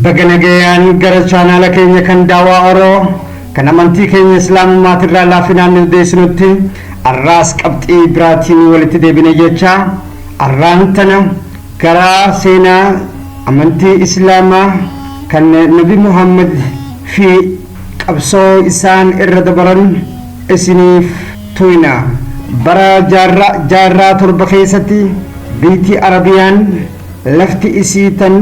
Baga nagayaan gara chaanaala keenya kan Daawaa Oroo kan amantii keenya Islaamummaatirraa laafinaan nu deessinutti arraas qabxii biraatiin walitti deebine jecha arraan tana karaa seenaa amantii Islaamaa kan Nabi Muhammad fi qabsoo isaan irra dabaran isiniif tuyna. Bara jaarraa 7 keessatti biitii Arabiyaan lafti isii tan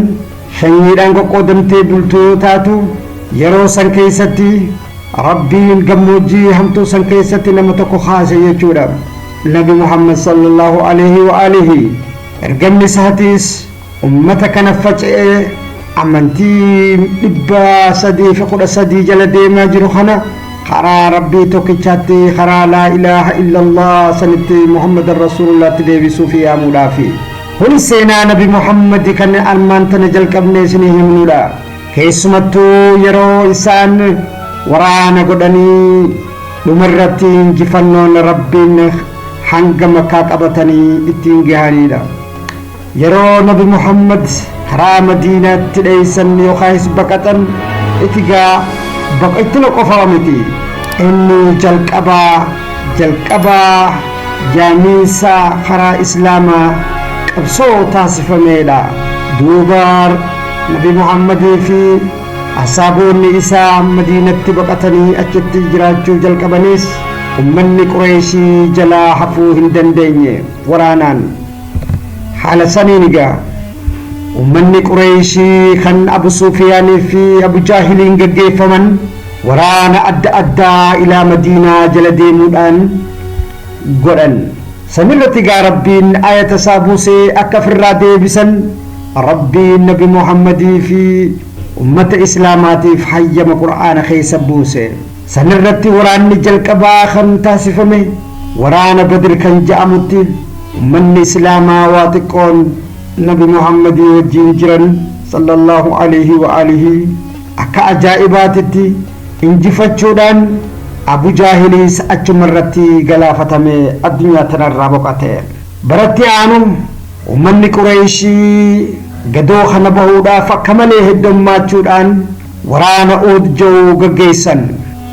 shanyiidhaan qoqqoodamtee bultu yoo taatu, yeroo san keessatti Rabbiin gammoojjii hamtuu san keessatti nama tokko kaase jechuudha. Nabi Muhammad sallallahu alaihi wa alihi ergamni isaatiis ummata kana faca'ee amantii 313 jala deemaa jiru kana karaa Rabbii tokkichaatti, karaa laa ilaaha illallah sanitti, Muhammadan Rasuulullaatti deebisuuf yaamuudhaafi. Kun seenaa Nabi Muhammad kan armaan tana jalqabne isinii himnudha. Keessumattuu yeroo isaan waraana godhanii dhumarratti injifannoon Rabbiin hanga Makkaa qabatanii ittiin gahanidha. Yeroo Nabi Muhammad karaa Madiinaatti dheeysan yookaayis baqatan, itigaa baqattuna qofa miti. Inni jalqabaa jaamiinsa karaa Islaamaa qabsoo taasifameedha. Duuba Nabi Muhammadii fi asaaboonni isaa Madiinatti baqatanii achitti jiraachuu jalqabanis, ummanni Qureeshii jalaa hafuu hin dandeenye waraanaan. Haala saniin egaa ummanni Qureeshii kan Abu Suufiyaanii fi Abu Jaahiliin gaggeeffaman waraana adda addaa ilaa Madiinaa jala deemuudhaan godhan. Sanirratti egaa Rabbiin ayata isaa buusee akka ofirraa deebisan Rabbiin Nabi Muhammadii fi ummata Islaamaatiif hayyama Qur'aana keessa buuse. Sanirratti waraanni jalqabaa kan taasifame waraana Badr kan ja'amutti ummanni Islaamaa waa xiqqoon Nabi Muhammadii wajjiin jiran sallallahu alaihi wa alihi akka ajaa'ibaatitti injifachuudhaan Abu Jaahiliis achuma irratti galaafatame, addunyaa tanarraa boqate. Baratti aanu ummanni Qureeshii gadoo kana bahuudhaaf akka malee heddommaachuudhaan waraana Uhud jedhu gaggeessan.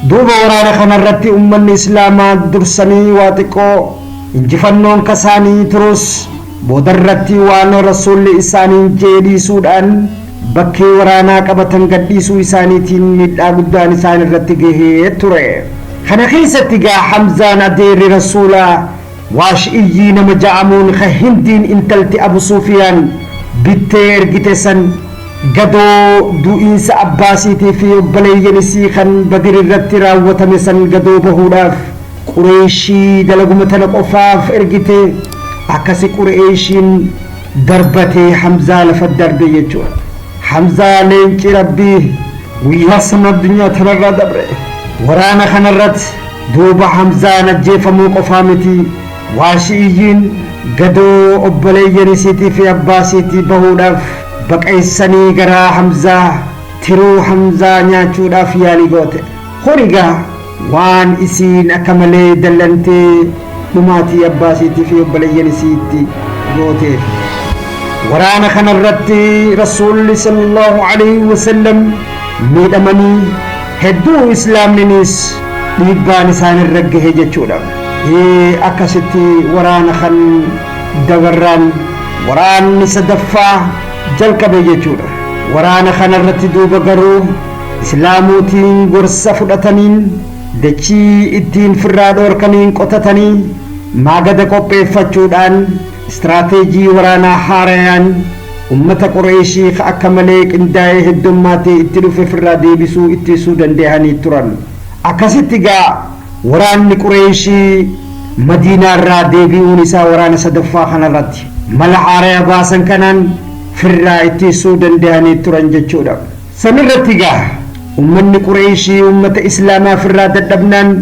Duuba waraana kanarratti ummanni Islaamaa dursanii waa xiqqoo injifannoon kasaanii turus, boodarratti waan Rasuulli isaaniin jee dhiisuudhaan bakkee waraanaa qabatan gadhiisuu isaaniitiin miidhaa guddaan isaan irratti gahee ture. Kana keessatti gaa Hamzaan adeerri Rasuulaa Waashi'iyyii nama ja'amuun ka Hindiin intalti Abu Sufiyaan bittee ergite san gadoo du'iinsa abbaasiitii fi obboleeyyan isii kan Badir irratti raawwatame san gadoo bahuudhaaf Qureeshii dalaguma tana qofaaf ergite, akkasi Qureeshiin darbatee Hamzaa lafa darbe jechuudha. Hamzaa leenci Rabbii guyyaa sana addunyaa tanarraa dabre. Waraana kanarratti duuba Hamzaan ajjeefamuu qofaa miti, Waashi'iyyiin gadoo obboleeyyan isiitii fi abbaasiitii bahuudhaaf baqeessanii garaa Hamzaa, tiruu Hamzaa nyaachuudhaaf yaalii goote. Kun egaa waan isiin akka malee dallantee dhumaatii abbaasiitii fi obboleeyyan isiitti gooteef. Waraana kanarratti Rasuulli sallallahu alaihi wasallam miidhamanii hedduu, Islaamninis dhiibbaan isaan irra gahe jechuudha. Akkasitti waraana kan dabarraan waraanni sadaffaa jalqabe jechuudha. Waraana kanarratti duuba garuu Islaamuutiin gorsa fudhataniin dachii ittiin firraa dhoorkaniin qotatanii maagada qopheeffachuudhaan istiraateejii waraanaa haarayaan ummata Qureeshii ka akka malee qindaa'ee heddummaatee itti dhufe firraa deebisuu ittisuu danda'anii turan. Akkasitti gaa waraanni Qureeshii Madiinaarraa deebi'uun isaa waraana sadaffaa kanarratti mala haaraya baasan kanaan firraa ittisuu danda'anii turan jechuudha. Sanirratti gaa ummanni Qureeshii ummata Islaamaa firraa dadhabnaan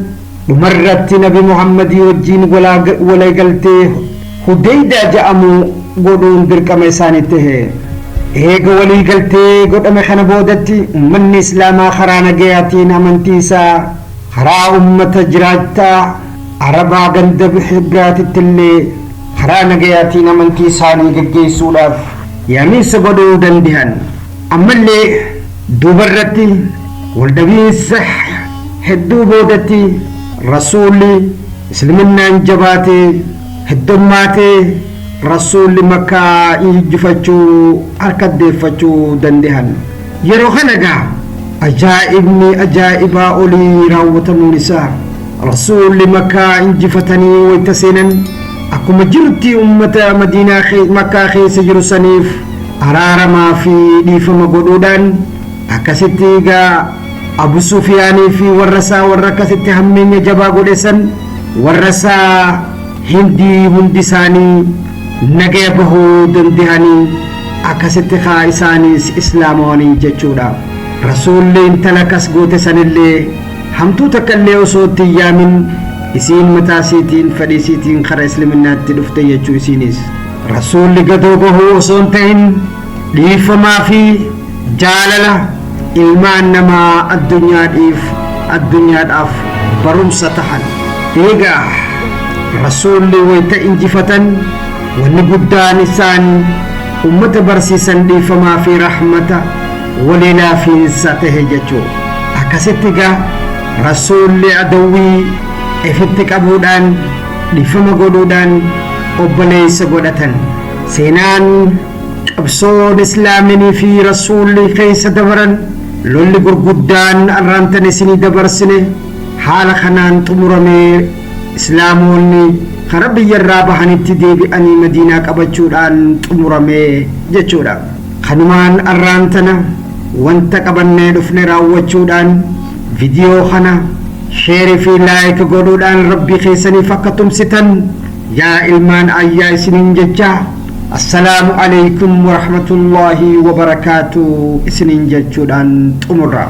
dhumarratti Nabi Muhammadii wajjiin waliigaltee Hudeydaa ja'amu godhuun dirqama isaanii tahe. Eega waliigaltee godhame kana boodatti ummanni Islaamaa karaa nagayaatiin amantii isaa karaa ummata jiraattaa Arabaa ganda biraatitti illee karaa nagayaatiin amantii isaanii geggeessuudhaaf yaamiinsa godhuu dandahan. Ammallee Duubarratti waldhabiinsa hedduu boodatti Rasuulli isliminnaan jabaatee heddummaatee, Rasuulli Makkaa injifachuu, harka deeffachuu dandahan. Yeroo kana gaa ajaa'ibni ajaa'ibaa olii raawwatamuun isaa, Rasuulli Makkaa injifatanii wayta seenan, akkuma jirutti ummata Madiinaa Makkaa keessa jiru saniif araaramaa fi dhiifama godhuudhaan, akkasitti egaa Abu Sufiyaanii fi warra isaa, warra akkasitti hammeenya jabaa godhe san, warra isaa Hindii, hundi isaanii nagaya bahuu dandahanii, akkasitti kaa isaaniis islaamawanii jechuudha. Rasuulli intala akkas goote sanillee hamtuu takka illee osoo itti hin yaamin, isiin mataa isiitiin, fedhii isiitiin kara islaminaatti dhufte jechuu. Isiinis Rasuulli gadoo bahuu osoo hin ta'in, dhiifamaa fi jaalala ilmaan namaa addunyaadhaaf barumsa tahan. Eegaa Rasuulli wayta injifatan, wanni guddaan isaan ummata barsiisan dhiifamaa fi rahmata walii laafiinsa tahe jechuu. Akkasitti gaa Rasuulli adawwii ifitti qabuudhaan, dhiifama godhuudhaan obboleessa godhatan. Seenaan qabsoon islaaminii fi Rasuulli keessa dabaran, lolli gurguddaan arraantan isinii dabarsine haala kanaan xumuramee, islaamoonni kara biyyarraa bahanitti deebi'anii Madiinaa qabachuudhaan xumuramee jechuudha. Kanumaan arraantana wanta qabannee dhufne raawwachuudhaan, vidiyoo kana share fi like godhuudhaan Rabbii keessaniif akka tumsitan yaa ilmaan ayyaa isiniin jecha, assalaamu alaykum warahmatullaahi wabarakaatu isiniin jechuudhaan xumurra.